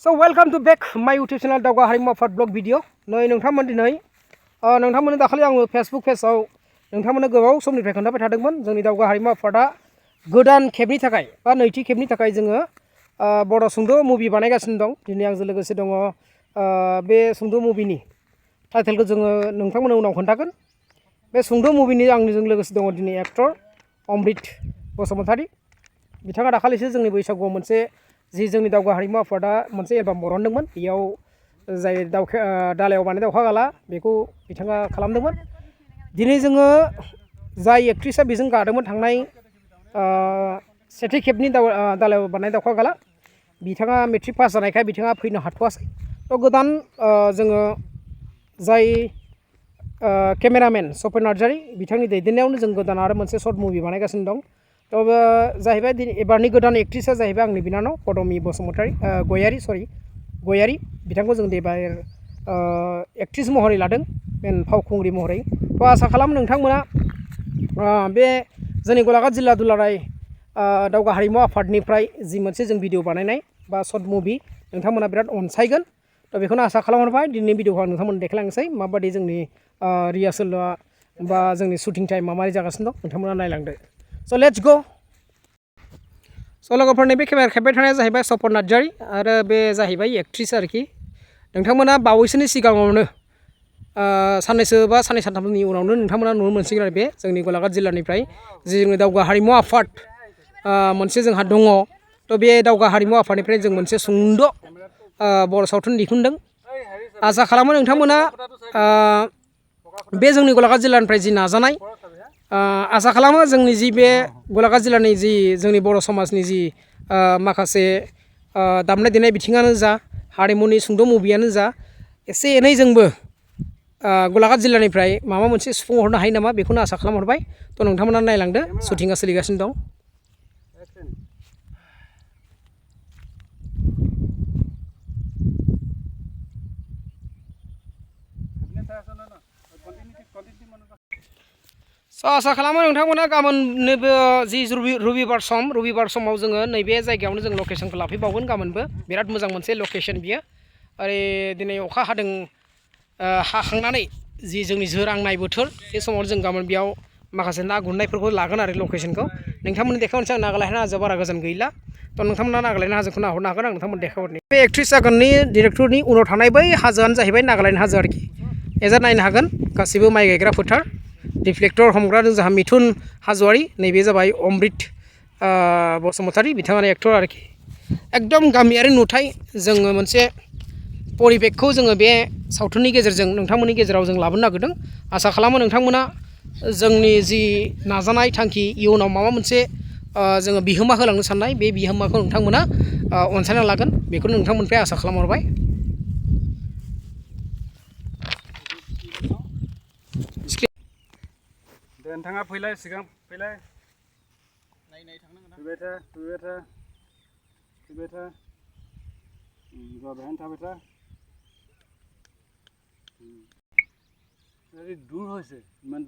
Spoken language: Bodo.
So welcome to back my YouTube channel Daoga Harimau Afad blog video. Noi नोंथांमोन दिनै नोंथांमोन दाखालि आङो Facebook पेजआव नोंथांमोननो गोबाव समनिफ्राय खोन्थाबाय थादोंमोन जोंनि दावगा हारिमु आफादा गोदान खेबनि थाखाय बा नैथि खेबनि थाखाय जोङो बर' सुंद' मुभि बानायगासिनो दं। दिनै आंजों लोगोसे दङ बे सुंद' मुभिनि टाइटेलखौ जोङो नोंथांमोननो उनाव खोन्थागोन। बे सुंद' मुभिनि आंजों लोगोसे दङ दिनै एक्टर अमृत बसुमतारी। बिथाङा दाखालिसो जोंनि बैसागुआव मोनसे जि जोंनि दावगा हारिमु आफादा मोनसे एलबाम बरनदोंमोन बेयाव जाय दालायाव बानाय दावखा गाला बेखौ बिथाङा खालामदोंमोन। दिनै जोङो जाय एक्ट्रिसआ बेजों गादोंमोन थांनाय सेथि खेबनि दालायाव बानाय दावखा गाला बिथाङा मेट्रिक पास जानायखाय बिथाङा फैनो हाथ'वासै। थ' गोदान जोङो जाय केमेरामेन सफेन नार्जारी बिथांनि दैदेननायावनो जों गोदान आरो मोनसे सर्ट मुभि बानायगासिनो दं। थ' जाहैबाय एबारनि गोदान एक्ट्रिसआ जाहैबाय आंनि बिनानाव पदमि बसुमतारी गयारी बिथांखौ जों एबार एक्ट्रिस महरै लादों मेन फावखुंग्रि महरै। थ' आसा खालामो नोंथांमोना बे जोंनि गलाघाट जिल्ला दुलाराय दावगा हारिमु आफादनिफ्राय जि मोनसे जों भिडिअ बानायनाय बा सर्ट मुभि नोंथांमोना बिराद अनसायगोन। थ' बेखौनो आसा खालामहरबाय दिनैनि भिडिअखौ आं नोंथांमोननो देखायलांनोसै माबादि जोंनि रिहार्सेलआ बा जोंनि शुटिं टाइमा मारै जागासिनो दं नोंथांमोना नायलांदो। स' लेट्स गो। स' लोगोफोरनि बे केमेरा खेबबाय थानाया जाहैबाय सफन नार्जारी आरो बे जाहैबाय एक्ट्रिस आरोखि। नोंथांमोना बावैसोनि सिगाङावनो साननैसो बा साननै सानथामनि उनावनो नोंथांमोना नुनो मोनसिगोन आरो बे जोंनि गलाघाट जिल्लानिफ्राय जि जोंनि दावगा हारिमु आफाद मोनसे जोंहा दङ। थ' बे दावगा हारिमु आफादनिफ्राय जों मोनसे सुंद' बर' सावथुन दिहुनदों। आसा खालामो नोंथांमोना बे जोंनि गलाघाट जिल्लानिफ्राय जि नाजानाय आसा खालामो जोंनि जि बे गलाघाट जिल्लानि जि जोंनि बर' समाजनि जि माखासे दामनाय देनाय बिथिङानो जा हारिमुनि सुंद' मुभियानो जा एसे एनै जोंबो गलाघाट जिल्लानिफ्राय माबा मोनसे सुफुंहरनो हायो नामा बेखौनो आसा खालामहरबाय। थ' नोंथांमोना नायलांदो शुटिंआ सोलिगासिनो दं। स' आसा खालामो नोंथांमोना गाबोन नैबे जि रबिबार समाव जोङो नैबे जायगायावनो जों लकेसनखौ लाफैबावगोन। गाबोनबो बिराद मोजां मोनसे लकेसन बियो। ओरै दिनै अखा हादों हाखांनानै जि जोंनि जोरांनाय बोथोर बे समाव जों गाबोन बेयाव माखासे ना गुरनायफोरखौ लागोन आरो लकेसनखौ नोंथांमोननि देखायहरनोसै। आं नागालेण्ड हाजोआ बारा गोजान गैला। थ' नोंथांमोना नागालेण्ड हाजोखौ नाहरनो हागोन आं नोंथांमोन देखायहरनि। बे एक्ट्रिस जागोननि डिरेक्टरनि उनाव थानाय बै हाजोआनो जाहैबाय नागालेण्ड हाजो आरोखि। एजा नायनो हागोन गासिबो माइ गायग्रा फोथार रिफ्लेक्टर हमग्रा जोंहा मिथुन हाज'वारी नैबे जाबाय अमृत बसुमतारी बिथाङानो एक्टर आरोखि। एकदम गामियारि नुथाय जोङो मोनसे परिबेकखौ जोङो बे सावथुननि गेजेरजों नोंथांमोननि गेजेराव जों लाबोनो नागिरदों। आसा खालामो नोंथांमोना जोंनि जि नाजानाय थांखि इयुनाव माबा मोनसे जोङो बिहोमा होलांनो साननाय बे बिहोमाखौ नोंथांमोना अनसायना लागोन बेखौनो नोंथांमोननिफ्राय आसा खालामहरबाय। नोंथाङा फैलाय सिगां फैलाय फैबाय था बेहायनो थाबाय था ओरै दूर হৈছে ইমান